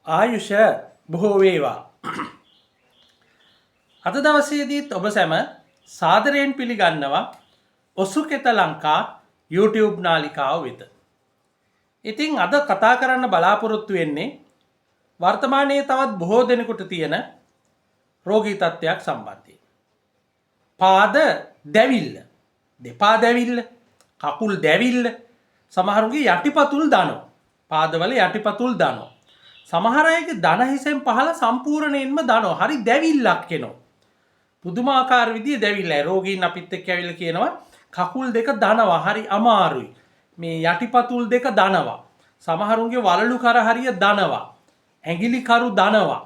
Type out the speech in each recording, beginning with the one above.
ආයුෂ බොහෝ වේවා. අද දවසේදීත් ඔබ සැම සාදරයෙන් පිළිගන්නවා ඔසුකෙත ලංකා YouTube නාලිකාව වෙත. ඉතින් අද කතා කරන්න බලාපොරොත්තු වෙන්නේ වර්තමානයේ තවත් බොහෝ දෙනෙකුට තියෙන රෝගී තත්ත්වයක් සම්බන්ධයෙන්. පාද දැවිල්ල, දෙපා දැවිල්ල, කකුල් දැවිල්ල, සමහරුන්ගේ යටිපතුල් දනවා. පාදවල යටිපතුල් දනවා. සමහර අයගේ දන හිසෙන් පහළ සම්පූර්ණයෙන්ම දනවා. හරි දැවිල්ලක් එනවා. පුදුමාකාර විදිහේ දැවිල්ලයි. රෝගීන් අපිත් එක්ක ඇවිල්ලා කියනවා කකුල් දෙක දනවා, හරි අමාරුයි. මේ යටිපතුල් දෙක දනවා. සමහරුන්ගේ වලලු කර හරිය දනවා. ඇඟිලි කරු දනවා.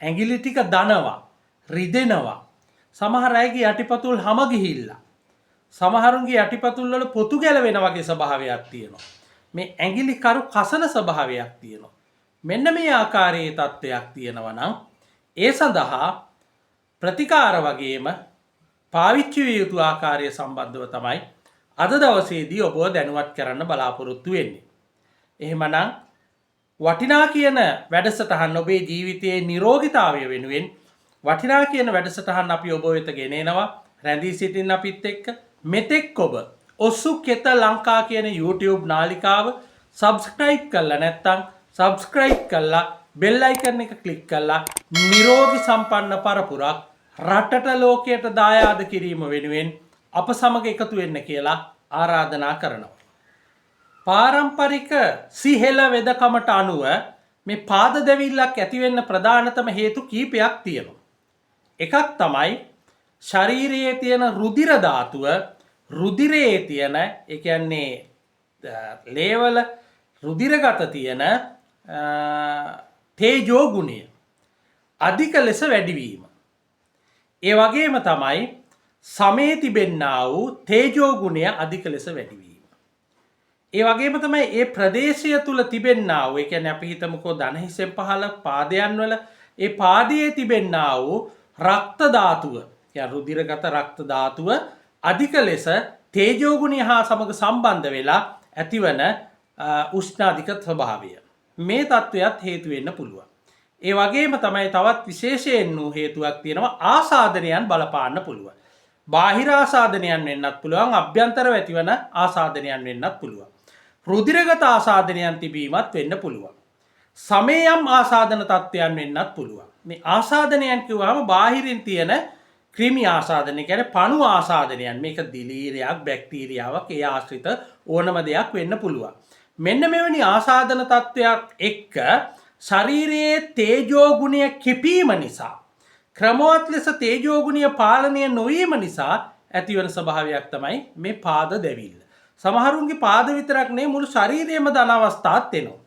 ඇඟිලි ටික දනවා. රිදෙනවා. සමහර අයගේ යටිපතුල් හම ගිහිල්ලා. සමහරුන්ගේ යටිපතුල් වල පොතු ගැලවෙන වගේ ස්වභාවයක් තියෙනවා. මේ ඇඟිලි කරු කසන ස්වභාවයක් තියෙනවා. මෙන්න මේ ආකාරයේ තත්ත්වයක් තියෙනවා නම් ඒ සඳහා ප්‍රතිකාර වගේම පාවිච්චි විය යුතු ආකාරය සම්බන්ධව තමයි අද දවසේදී ඔබව දැනුවත් කරන්න බලාපොරොත්තු වෙන්නේ. එහෙමනම් වටිනා කියන වැඩසටහන් ඔබේ ජීවිතයේ නිරෝගීතාවය වෙනුවෙන් වටිනා කියන වැඩසටහන් අපි ඔබ වෙත ගෙන එනවා. රැඳී සිටින්න අපිත් එක්ක. මෙතෙක් ඔබ ඔසුකෙත ලංකා කියන YouTube නාලිකාව සබ්ස්ක්‍රයිබ් කරලා නැත්නම් සබ්ස්ක්‍රයිබ් කරලා බෙල් අයිකන් එක ක්ලික් කරලා නිරෝගී සම්පන්න පරපුරක් රටට ලෝකයට දායාද කිරීම වෙනුවෙන් අප සමග එකතු වෙන්න කියලා ආරාධනා කරනවා. පාරම්පරික සිහෙල වෙදකමට අනුව මේ පාද දැවිල්ලක් ඇති වෙන්න ප්‍රධානතම හේතු කීපයක් තියෙනවා. එකක් තමයි ශරීරයේ තියෙන රුධිර ධාතුව, රුධිරයේ තියෙන, ඒ කියන්නේ ලේවල රුධිරගත තියෙන තේජෝ ගුණය අධික ලෙස වැඩිවීම. ඒ වගේම තමයි සමේ තිබෙන්නා වූ තේජෝ ගුණය අධික ලෙස වැඩිවීම. ඒ වගේම තමයි ඒ ප්‍රදේශය තුල තිබෙන්නා වූ, ඒ කියන්නේ අපි හිතමුකෝ දන හිසෙන් පහළ පාදයන් වල ඒ පාදයේ තිබෙන්නා වූ රක්ත ධාතුව, කියන්නේ රුධිරගත රක්ත ධාතුව අධික ලෙස තේජෝ ගුණය හා සමග සම්බන්ධ වෙලා ඇතිවන උෂ්ණාධික ස්වභාවය. මේ තත්ත්වයක් හේතු වෙන්න පුළුවන්. ඒ වගේම තමයි තවත් විශේෂයෙන් වූ හේතුවක් තියෙනවා, ආසාදනයන් බලපාන්න පුළුවන්. බාහිර ආසාදනයන් වෙන්නත් පුළුවන්, අභ්‍යන්තරව ඇතිවන ආසාදනයන් වෙන්නත් පුළුවන්. රුධිරගත ආසාදනයන් තිබීමත් වෙන්න පුළුවන්. සමේයම් ආසාදන තත්ත්වයන් වෙන්නත් පුළුවන්. මේ ආසාදනයන් කිව්වහම බාහිරින් තියෙන ක්‍රිමි ආසාදන, ඒ කියන්නේ පණු ආසාදනයන්. මේක දිලීරයක්, බැක්ටීරියාවක්, ඒ ආශ්‍රිත ඕනම දෙයක් වෙන්න පුළුවන්. මෙන්න මෙවැනි ආසාදන තත්ත්වයක් එක්ක ශරීරයේ තේජෝ ගුණය කිපීම නිසා, ක්‍රමවත් ලෙස තේජෝ ගුණය පාලනය නොවීම නිසා ඇතිවන ස්වභාවයක් තමයි මේ පාද දැවිල්ල. සමහරුන්ගේ පාද විතරක් නෙවෙයි, මුළු ශරීරයම දන අවස්ථාත් එනවා.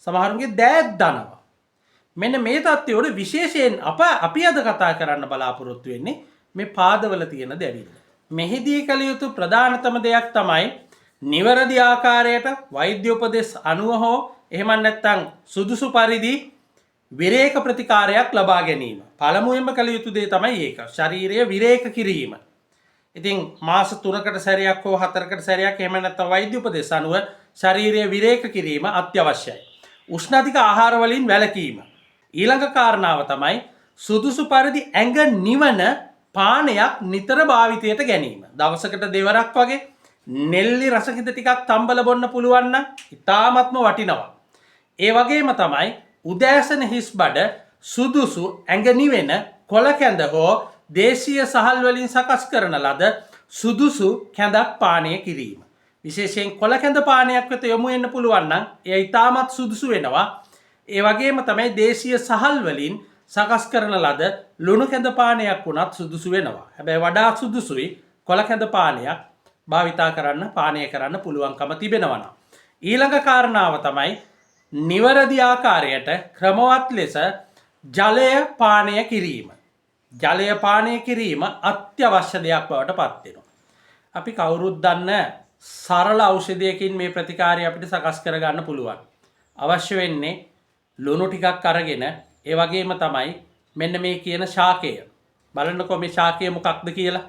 සමහරුන්ගේ දෑත් දනවා. මෙන්න මේ තත්ත්වය වල විශේෂයෙන් අපි අද කතා කරන්න බලාපොරොත්තු වෙන්නේ මේ පාදවල තියෙන දැවිල්ල. මෙහිදී කළ යුතු ප්‍රධානතම දෙයක් තමයි නිවැරදි ආකාරයට වෛද්‍ය උපදෙස් අනුව හෝ එහෙම නැත්නම් සුදුසු පරිදි විරේක ප්‍රතිකාරයක් ලබා ගැනීම. පළමුවෙන්ම කළ යුතු දේ තමයි ඒක. ශරීරය විරේක කිරීම. ඉතින් මාස 3කට සැරයක් හෝ 4කට සැරයක් එහෙම නැත්නම් වෛද්‍ය උපදෙස් අනුව ශරීරය විරේක කිරීම අත්‍යවශ්‍යයි. උෂ්ණ අධික ආහාර වලින් වැළකීම. ඊළඟ කාරණාව තමයි සුදුසු පරිදි ඇඟ නිවන පානයක් නිතර භාවිතයට ගැනීම. දවසකට දෙවරක් වගේ නෙල්ලි රසකිඳ ටිකක් තම්බල බොන්න පුළුවන් නම් ඉතාමත්ම වටිනවා. ඒ වගේම තමයි උදෑසන හිස් බඩ සුදුසු ඇඟ නිවෙන කොළ කැඳ හෝ දේශීය සහල් වලින් සකස් කරන ලද සුදුසු කැඳක් පානය කිරීම. විශේෂයෙන් කොළ කැඳ පානයක් වෙත යොමු වෙන්න පුළුවන් නම් එය ඉතාමත් සුදුසු වෙනවා. ඒ වගේම තමයි දේශීය සහල් වලින් සකස් කරන ලද ලුණු කැඳ පානයක් වුණත් සුදුසු වෙනවා. හැබැයි වඩා සුදුසුයි කොළ කැඳ පානයක් භාවිතා කරන්න, පානය කරන්න පුළුවන්කම තිබෙනවා නම්. ඊළඟ කාරණාව තමයි නිවැරදි ආකාරයට ක්‍රමවත් ලෙස ජලය පානය කිරීම. ජලය පානය කිරීම අත්‍යවශ්‍ය දෙයක් බවට පත් වෙනවා. අපි කවුරුත් දන්න සරල ඖෂධයකින් මේ ප්‍රතිකාරය අපිට සකස් කරගන්න පුළුවන්. අවශ්‍ය වෙන්නේ ලුණු ටිකක් අරගෙන, ඒ වගේම තමයි මෙන්න මේ කියන ශාකය. බලන්නකෝ මේ ශාකය මොකක්ද කියලා.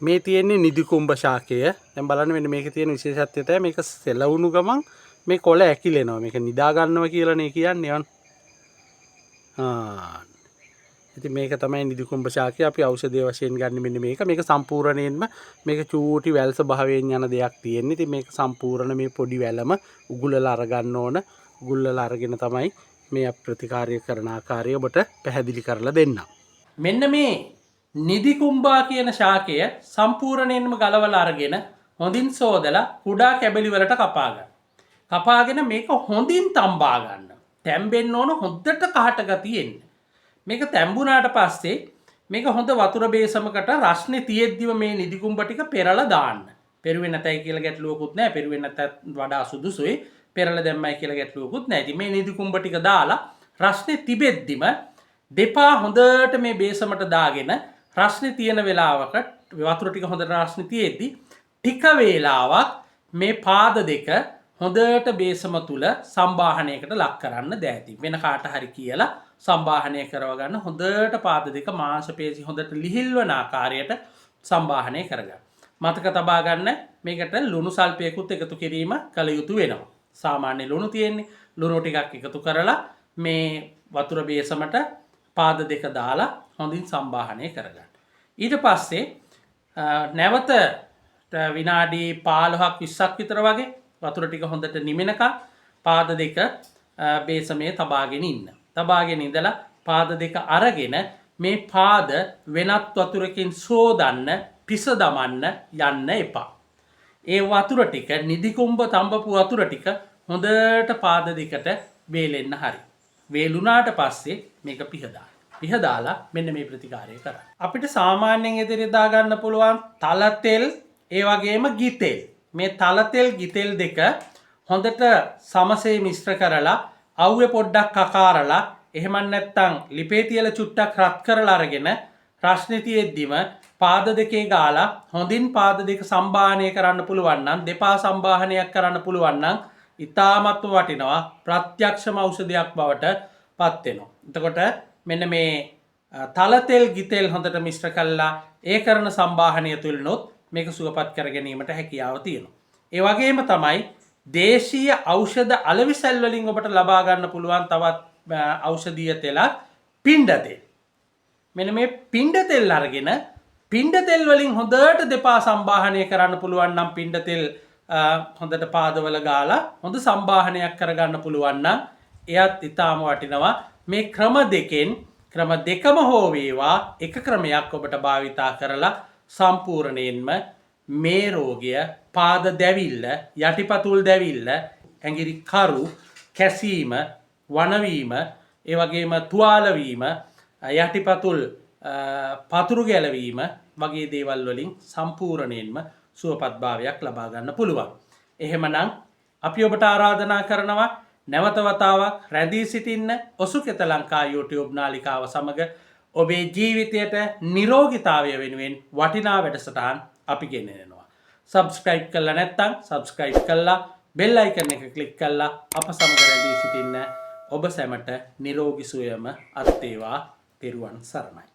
මේ තියෙන්නේ නිදි කුඹ ශාකය. දැන් බලන්න මෙන්න මේකේ තියෙන විශේෂත්වය තමයි මේක සෙලවුණු ගමන් මේ කොළ ඇකිලෙනවා. මේක නිදා ගන්නවා කියලානේ කියන්නේ යන්. ආ. ඉතින් මේක තමයි නිදිකුඹ ශාකය. අපි ඖෂධය වශයෙන් ගන්න මෙන්න මේක. මේක සම්පූර්ණයෙන්ම මේක චූටි වැල් ස්වභාවයෙන් යන දෙයක් තියෙන්නේ. ඉතින් මේක සම්පූර්ණ මේ පොඩි වැලම උගුලලා අරගන්න ඕන. උගුල්ලලා අරගෙන තමයි මේ අප ප්‍රතිකාරය කරන ආකාරය ඔබට පැහැදිලි කරලා දෙන්නම්. මෙන්න මේ නිදිකුම්බා කියන ශාකය සම්පූර්ණයෙන්ම ගලවලා අරගෙන හොඳින් සෝදලා කුඩා කැබලි වලට කපා ගන්න. කපාගෙන මේක හොඳින් තම්බා ගන්න. තැම්බෙන්න ඕන හොඳට කහට ගතිය එන්න. මේක තැම්බුණාට පස්සේ මේක හොඳ වතුර බේසමකට රස්නේ තියෙද්දිම මේ නිදිකුම්බ ටික පෙරලා දාන්න. පෙරුවේ නැතයි කියලා ගැටලුවකුත් නැහැ. පෙරුවේ නැතත් වඩා සුදුසුයි. පෙරලා දැම්මයි කියලා ගැටලුවකුත් නැහැ. ඉතින් මේ නිදිකුම්බ ටික දාලා රස්නේ තිබෙද්දිම දෙපා හොඳට මේ බේසමට දාගෙන රස්නේ තියෙන වෙලාවක වතුර ටික හොඳට රස්නේ තියෙද්දි ටික වේලාවක් මේ පාද දෙක හොඳට බේසම තුල සම්බාහනයකට ලක් කරන්න දෑති. වෙන කාට හරි කියලා සම්බාහනය කරව ගන්න. හොඳට පාද දෙක මාංශ පේශි හොඳට ලිහිල් වන ආකාරයට සම්බාහනය කරගන්න. මතක තබා ගන්න, මේකට ලුණු සල්පයකුත් එකතු කිරීම කළ යුතු වෙනවා. සාමාන්‍ය ලුණු තියෙන්නේ. ලුණු ටිකක් එකතු කරලා මේ වතුර බේසමට පාද දෙක දාලා හොඳින් සම්බාහනය කරගන්න. ඊට පස්සේ නැවත විනාඩි 15ක් 20ක් විතර වගේ වතුර ටික හොඳට නිමෙනකම් පාද දෙක බේසමේ තබාගෙන ඉන්න. තබාගෙන ඉඳලා පාද දෙක අරගෙන මේ පාද වෙනත් වතුරකින් සෝදන්න, පිස දමන්න යන්න එපා. ඒ වතුර ටික, නිදිකුම්බ තඹපු වතුර ටික හොඳට පාද දෙකට වේලෙන්න හරි. වේලුණාට පස්සේ මේක පිහදාන්න. පිහදාලා මෙන්න මේ ප්‍රතිකාරය කරන්න. අපිට සාමාන්‍යයෙන් එදිනෙදා ගන්න පුළුවන් තල තෙල්, ඒ වගේම ගිතෙල්. මේ තල තෙල් ගිතෙල් දෙක හොඳට සමසේ මිශ්‍ර කරලා අවුවේ පොඩ්ඩක් කකාරලා, එහෙම නැත්නම් ලිපේ තියලා චුට්ටක් රත් කරලා අරගෙන රස්නේ තියෙද්දිම පාද දෙකේ ගාලා හොඳින් පාද දෙක සම්බාහනය කරන්න පුළුවන් නම්, දෙපා සම්බාහනයක් කරන්න පුළුවන් නම් ඉතාමත්ම වටිනවා, ප්‍රත්‍යක්ෂම ඖෂධයක් බවට පත් වෙනවා. එතකොට මෙන්න මේ තල තෙල් ගිතෙල් හොඳට මිශ්‍ර කරලා ඒ කරන සම්බාහනය තුලිනුත් මේක සුවපත් කර ගැනීමට හැකියාව තියෙනවා. ඒ වගේම තමයි දේශීය ඖෂධ අලෙවිසැල් වලින් ඔබට ලබා ගන්න පුළුවන් තවත් ඖෂධීය තෙලක් පිණ්ඩ තෙල්. මෙන්න මේ පිණ්ඩ තෙල් අරගෙන පිණ්ඩ තෙල් වලින් හොඳට දෙපා සම්බාහනය කරන්න පුළුවන් නම්, පිණ්ඩ තෙල් හොඳට පාදවල ගාලා හොඳ සම්බාහනයක් කරගන්න පුළුවන් නම් එයත් ඉතාම වටිනවා. මේ ක්‍රම දෙකෙන්, ක්‍රම දෙකම හෝ වේවා එක ක්‍රමයක් ඔබට භාවිතා කරලා සම්පූර්ණයෙන්ම මේ රෝගය, පාද දැවිල්ල, යටිපතුල් දැවිල්ල, ඇඟිලි කරු, කැසීම, වනවීම, ඒ වගේම තුවාල වීම, යටිපතුල් පතුරු ගැලවීම වගේ දේවල් වලින් සම්පූර්ණයෙන්ම සුවපත් භාවයක් ලබා ගන්න පුළුවන්. එහෙමනම් අපි ඔබට ආරාධනා කරනවා නැවත වතාවක් රැඳී සිටින්න ඔසුකෙත ලංකා YouTube නාලිකාව සමග. ඔබේ ජීවිතයට නිරෝගීතාවය වෙනුවෙන් වටිනා වැඩසටහන් අපි ගෙනෙනවා. සබ්ස්ක්‍රයිබ් කරලා නැත්නම් සබ්ස්ක්‍රයිබ් කරලා බෙල් අයිකන් එක ක්ලික් කරලා අප සමග රැඳී සිටින්න. ඔබ සැමට නිරෝගී සුවයම අත් වේවා. තෙරුවන් සරණයි.